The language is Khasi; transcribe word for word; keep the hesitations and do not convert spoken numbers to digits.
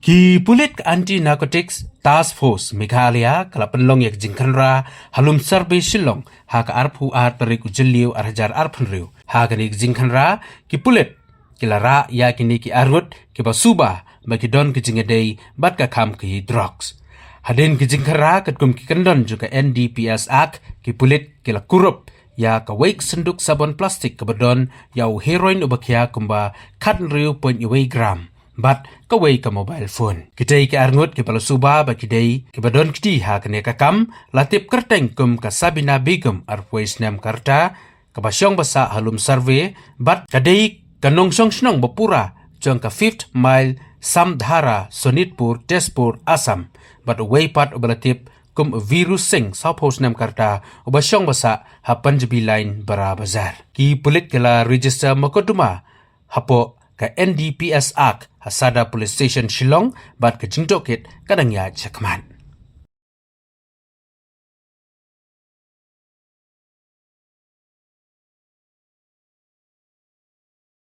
Ki pulit ka Anti Narcotics Task Force Meghalaya ka la pynlong ïa ka jingkhynra ha Lumsarbe Shillong ha ka arphew ar tarik u Jylliew ar hajar arphew hynriew. Ha kane ka jingkhynra ki pulit ki la rah ïa kine ki arngut kiba suba ba ki don ka jingïadei bad ka kam ki drugs. Hadien ka jingkhynra katkum ki kyndon jong ka N D P S Act, ki pulit ki la kurup ïa kawei ka synduk sabon plastik kaba don ïa u heroin uba khia kumba khathynriew point wei gram bad kawei ka mobile phone. Kitei ki arngut kiba la suba ba ki dei kiba don kti ha kane ka kam la tip kyrteng kum ka Sabina Begum, arphew wei snem ka rta, kaba shong ba sah ha Lumsarbe bad ka dei ka nongshong shnong ba pura jong ka Fifth Mile, Samdhara, Sonitpur, Tezpur, Assam, bad uwei pat uba la tip kum u Viru Singh, sawphew snem ka rta, uba shong ba sah ha Punjabi Line, Bara Bazar. Ki pulit ki la register mukotduma hapoh ka N D P S Act ha Sadar Police Station Shillong bad ka jingtohkit ka dang ïaid shakhmat.